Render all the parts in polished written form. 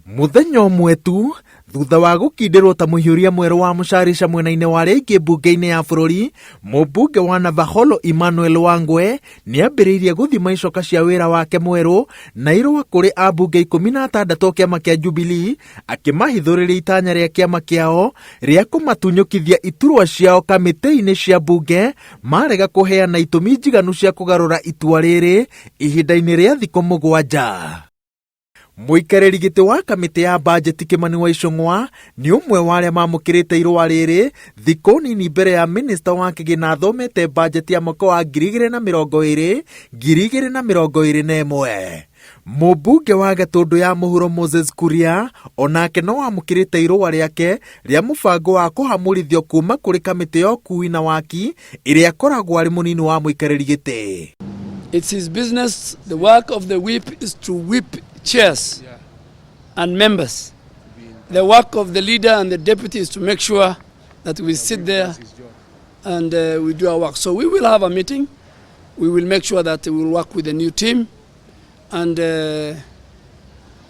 Mũthenya ũmwe tu thutha wa gũkindĩrwo ta mũhiũria mwerũ wa mũcarica mwena-inĩ wa arĩa aingĩ mbunge-inĩ ya bũrũri, mũmbunge wa Navakholo Emmanuel Wangwe nĩ ambĩrĩirie gũthima icoka cia wĩra wake mwerũ na irũa kũrĩ ambunge 16 kĩama kĩa Jubilee akĩmahithũrĩria itanya rĩa kĩama kĩao rĩa kũmatunyũkithia iturwa ciao kamĩtĩ-inĩ cia mbunge marega kũheana itũmi njiganu cia kũgarũra itua rĩrĩ ihinda-inĩ rĩa thikũ 7. Mũikarĩri gĩtĩ wa kamĩtĩ ya bajeti Kĩmani wa Ichung'wa nĩ ũmwe wa arĩa mamũkĩrĩte irũa rĩrĩ thikũ nini mbere ya minista wa kĩgĩna athomete bajeti ya mwaka wa 2020 2021. Mũmbunge wa Gatũndũ ya Mũhuro Moses Kuria onake no amũkĩrĩte irũa rĩake rĩa mũbango wa kũhamũrithio kuma kũrĩ kamĩtĩ ya ũkui na waki ĩrĩa akoragwo arĩ mũnini wa mũikarĩri gĩtĩ. It's his business. The work of the whip is to whip chairs and members. The work of the leader and the deputy is to make sure that we sit there and we do our work. So we will have a meeting. We will make sure that we will work with the new team. And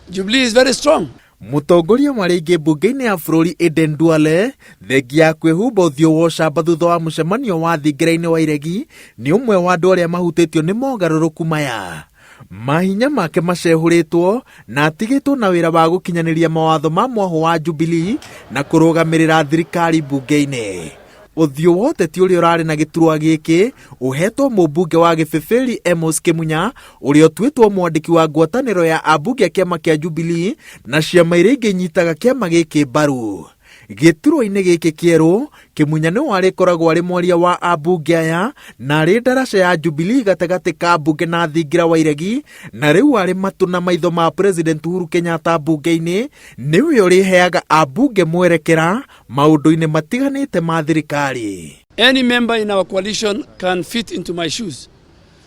Jubilee is very strong. Mũtongoria wa arĩa aingĩ mbunge-inĩ ya bũrũri Aden Duale thengia ya kwĩhumba ũthiũ wa ũcamba thutha wa mũcemanio wa thingira-inĩ wa iregi nĩ ũmwe wa andũ arĩa mahutĩtio nĩ mogarũrũku maya. Mahinya make macehũrĩtwo na atigĩtwo na wĩra wa gũkinyanĩria mawatho ma mwahũ wa Jubilee na kũrũgamĩrĩra thirikari mbunge-inĩ. Ũthiũ wa ũteti ũrĩa ũrarĩ na gĩturwa gĩkĩ ũhetwo mũmbunge wa Gĩbĩbĩri Amos Kĩmunya ũrĩa ũtuĩtwo mwandĩki wa ngwatanĩro ya ambunge a kĩama kĩa Jubilee na ciama iria ingĩ inyitaga kĩama gĩkĩ mbaru. Gĩturwa-inĩ gĩkĩ kĩerũ, Kĩmunya nĩwe arĩkoragwo arĩ mwaria wa ambunge aya na arĩ ndaraca ya Jubilee gatagatĩ ka mbunge na thingira wa iregi, na rĩu arĩ matũ na maitho ma President Uhuru Kenyatta mbunge-inĩ, nĩwe ũrĩheaga ambunge mwerekera maũndũ-inĩ matiganĩte ma thirikari. Any member in our coalition can fit into my shoes.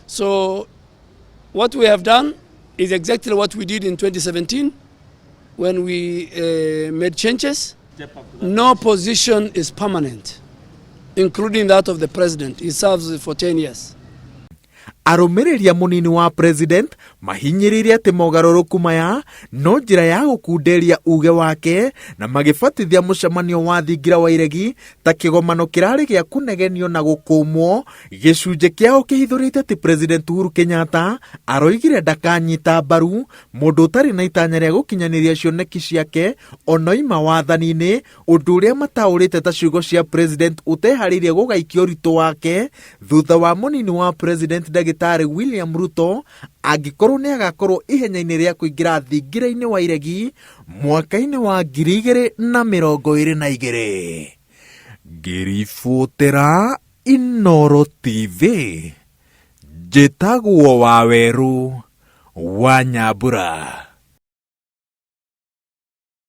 So what we have done is exactly what we did in 2017 when we made changes. No position is permanent, including that of the president. He serves for 10 years. Arũmĩrĩri a mũnini wa president mahinyĩrĩirie atĩ mogarũrũku maya no njĩra ya gũkunderia uge wake na magĩbatithia mũcemanio wa thingira wa iregi ta kĩgomano kĩrarĩ gĩa kũnegenio na gũkũmwo. Gĩcunjĩ kĩao kĩhithũrĩte atĩ President Uhuru Kenyatta aroigire ndakanyita mbaru mũndũ ũtarĩ na itanya rĩa gũkinyanĩria cioneki ciake onoima wathani-inĩ, ũndũ ũrĩa mataũrĩte ta ciugo cia President ũteharĩirie gũgaikia ũritũ wake thutha wa mũnini wa President Ndagĩtarĩ William Ruto angĩkorwo nĩ agakorwo ihenya-inĩ rĩa kũingĩra thingira-inĩ wa iregi mwaka-inĩ wa 2022. Ngĩribotera Inooro TV, njĩtagwo Wawerũ wa Nyambura.